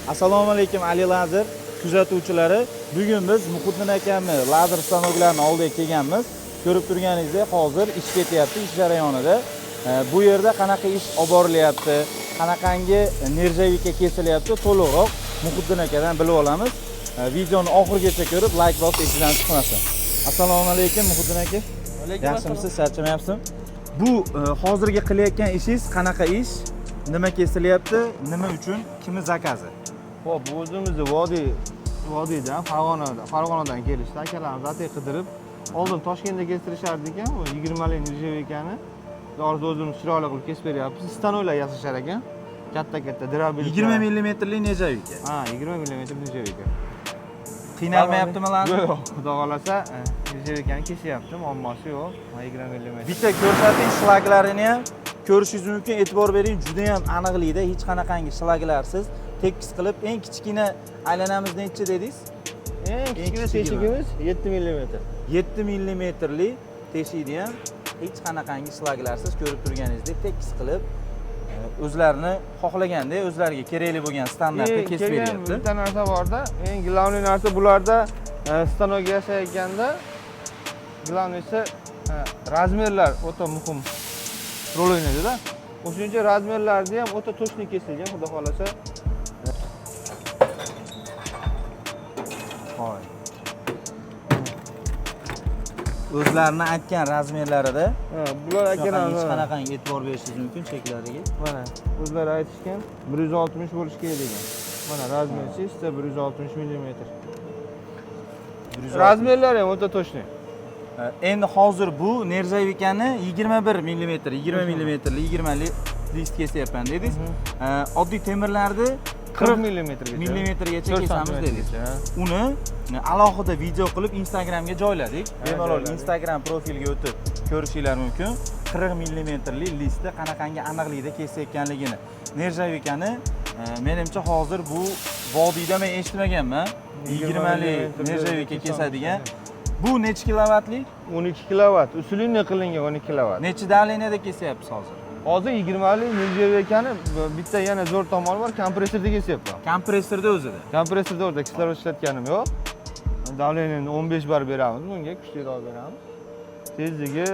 Assalomu alaykum, Ali Lazer kuzatuvchilari. Bugun biz Muhiddin akamni lazer stanoklarini oldiga kelganmiz. Ko'rib turganingizdek, hozir ish ketyapti, ish jarayonida. Bu yerda qanaqa ish olib borilyapti, qanaqangi нержавейка kesilyapti, to'liqroq Muhiddin akadan bilib olamiz. Videoni oxirigacha ko'rib, layk bosib esingizdan chiqmasin. Assalomu alaykum, Muhiddin aka. Yaxshimisiz, charchamayapsizmi? Bu hozirgi qilayotgan ishingiz qanaqa ish? Nima kesilyapti? Nima uchun? Kimni zakazi? Xo'p, bu o'zimizni vodiydan, Farg'onadan kelishdi. Akalarimiz atay qidirib, oldin Toshkentda kestirishardi ekan, u 20 lik нержавейка ni. Hozir o'zimiz chiroyli qilib kesib beryapmiz. Stanoklar yasashar ekan. Katta-katta дробилка. 20 millimetrli нержавейка. Ha, 20 millimetr нержавейка. Qiynalmayaptimi lazer? Yo'q, xudo xohlasa, нержавейка ni kesyapti, muammosi yo'q. Ha, 20 millimetr. Bitta ko'rsating shlaklarini ham ko'rishingiz mumkin. E'tibor bering, juda ham aniqlikda, hech qanaqangi shlaklarsiz tekis qilib, eng kichkina aylanamiz necha dedingiz? Eng kichkina kichigi. teshigimiz 7 millimetr. 7 millimetrli teshikni ham hech qanaqangi shlaklarsiz ko'rib turganingizdek tekis qilib, o'zlarini xohlagandek, o'zlariga kerakli bo'lgan standartda Eng kesib keyin beryapti. Bitta narsa borda, eng главный narsa bularda stanok yasayotganda главный si размер lar o'ta muhim rol o'ynaydida. O'shuning uchun размер larni ham o'ta точный kesilgan, xudo xohlasa. Voy. O'zlarini aytgan размер larida Ha, bular shunaqa hech akalar qanaqangi e'tibor berishingiz mumkin cheklariga. Mana o'zlari aytishgan 160 bo'lishi kerak degan. Mana размер чисто 160 millimetr. 160. Размер lari ham o'ta точный. Endi hozir bu нержавейка ni 21 millimetr, 20 millimetrli 20 li list kesyapman dedingiz. Oddiy temirlarni 40 millimetrgacha. Millimetrgacha 4 kesamiz dedingiz. santimetrgacha. Uni alohida video qilib Instagramga joyladik. Bemalol joyladik. Instagram profilga o'tib ko'rishinglar mumkin. 40 millimetrli listni qanaqangi aniqlikda kesayotganligini. Нержавейка ni menimcha hozir bu vodiyda men eshitmaganman. 20 li нержавейка kesadigan. Bu necha kilovatlik? 12 kilovat. Усиление qilingan 12 kilovat. Necha давление da kesyapsiz hozir? Hozir 20 lik нержавейка ni bitta yana zo'r tomoni bor, kompressorda kesyapman. Kompressorda o'zida. Kompressorda o'rda kislorod ishlatganim yo'q. Давление ni 15 bar beramiz, bunga kuchliroq beramiz. Tezligi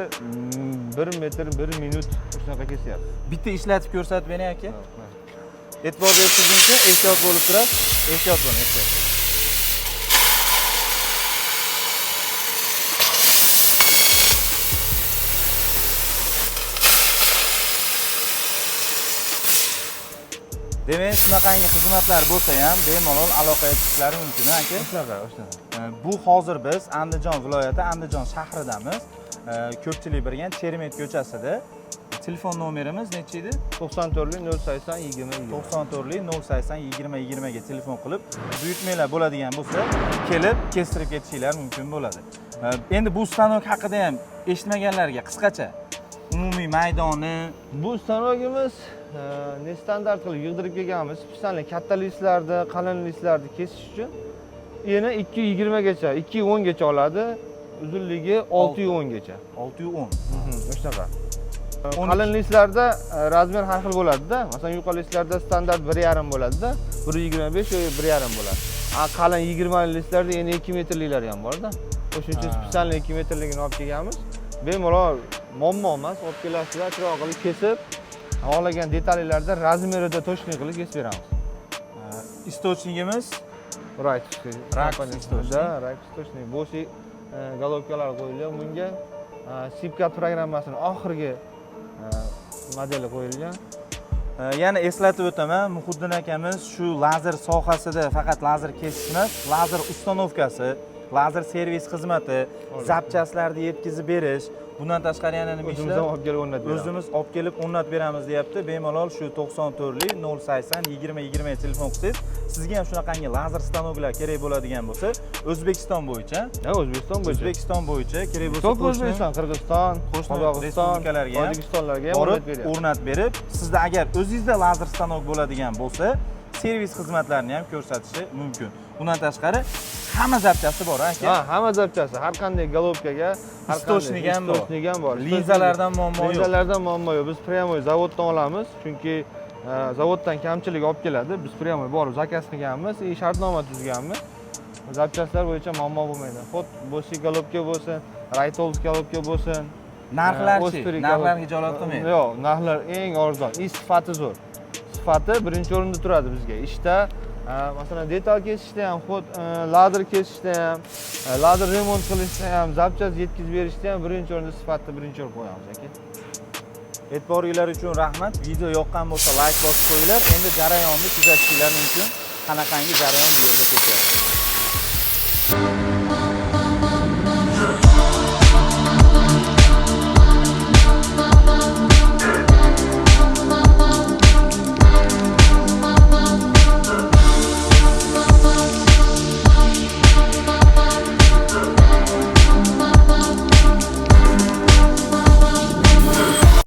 1 metr 1 minut shunaqa kesyapti. Bitta ishlatib ko'rsatib bering, aka. E'tibor berishingiz mumkin, ehtiyot bo'lib turasiz. Ehtiyot bo'ling, ehtiyot. Demak, shunaqangi xizmatlar bo'lsa ham bemalol aloqaga chiqishlari mumkin, aka. Shunaqa, shunaqa. Bu hozir biz Andijon viloyati, Andijon shahridamiz. Ko'pchilik bilgan Chermet ko'chasida. Telefon nomerimiz necha edi? 94 080 20 20. 94 080 20 20 ga telefon qilib, buyurtmalar bo'ladigan bo'lsa, kelib kestirib ketishinglar mumkin bo'ladi. Endi bu stanok haqida ham eshitmaganlarga qisqacha umumiy maydoni. Bu stanogimiz nestandart qilib yig'dirib kelganmiz. Специально katta listlarni, qalin listlarni kesish uchun. Eni 2.20 gacha, 2.10 gacha oladi. Uzunligi 6.10 gacha. 610. Shunaqa. 12. Qalin listlarda размер har xil bo'ladi-da. Masalan, yuqa listlarda standart 1.5 bo'ladi-da. 1.25 yoki 1.5 bo'ladi. A qalin 20 listlarda endi 2 metrliklari ham bor-da. O'shuning uchun специально 2 metrligini olib kelganmiz. Bemalol muammo emas, olib kelasizlar, chiroyli qilib kesib, xohlagan detallarda размер ida точный qilib kesib beramiz. Источник imiz Right. Rakс источник. Да, Rakс источник. Boshi головка lar qo'yilgan bunga. Sipkat programmasini oxirgi modeli qo'yilgan. Yana eslatib o'taman, Muhiddin akamiz shu lazer sohasida faqat lazer kesish emas, lazer установка si, lazer servis xizmati, запчасть larni yetkazib berish, bundan tashqari yana nima O'zimiz ishlar? ham olib kelib o'rnatib beramiz. O'zimiz olib kelib o'rnatib beramiz deyapti. Bemalol shu 94 080 20 20 ga telefon qilsangiz, sizga ham shunaqangi lazer stanoklar kerak bo'ladigan bo'lsa, O'zbekiston bo'yicha, Ha, O'zbekiston bo'yicha. O'zbekiston bo'yicha kerak bo'lsa, To'p O'zbekiston, Qirg'iziston, qo'shni Qozog'iston, respublikalarga ham Tojikistonlarga ham borib o'rnatib beryapti. O'rnatib berib, sizda agar o'zingizda lazer stanok bo'ladigan bo'lsa, servis xizmatlarini ham ko'rsatishi mumkin. Bundan tashqari hamma запчасть i bor, aka. Ha, hamma запчасть i, har qanday головка ga, har qanday Источник ham bor. Источник ham bor. Linzalardan muammo yo'q. Linzalardan muammo yo'q. Biz прямой zavoddan olamiz, chunki Zavoddan kamchilik olib keladi. Biz прямо borib заказ qilganmiz и shartnoma tuzganmiz. Запчасть lar bo'yicha muammo bo'lmaydi. Хоть Bossi головка bo'lsin, Raytol головка bo'lsin. Narxlarchi? Ostri Narxlar головка. Hijolat qilmaydi. Yo'q, narxlar eng arzon и sifati zo'r. Sifati birinchi o'rinda turadi bizga. Ishda, masalan, detal kesishda ham, хоть lazer kesishda ham, lazer remont qilishda ham, запчасть yetkazib berishda ham birinchi o'rinda sifatni birinchi o'rin qo'yamiz, aka. E'tiboringlar uchun rahmat. Video yoqqan bo'lsa, layk bosib qo'yinglar. Endi jarayonni kuzatishinglar mumkin. Qanaqangi jarayon bu yerda ketyapti.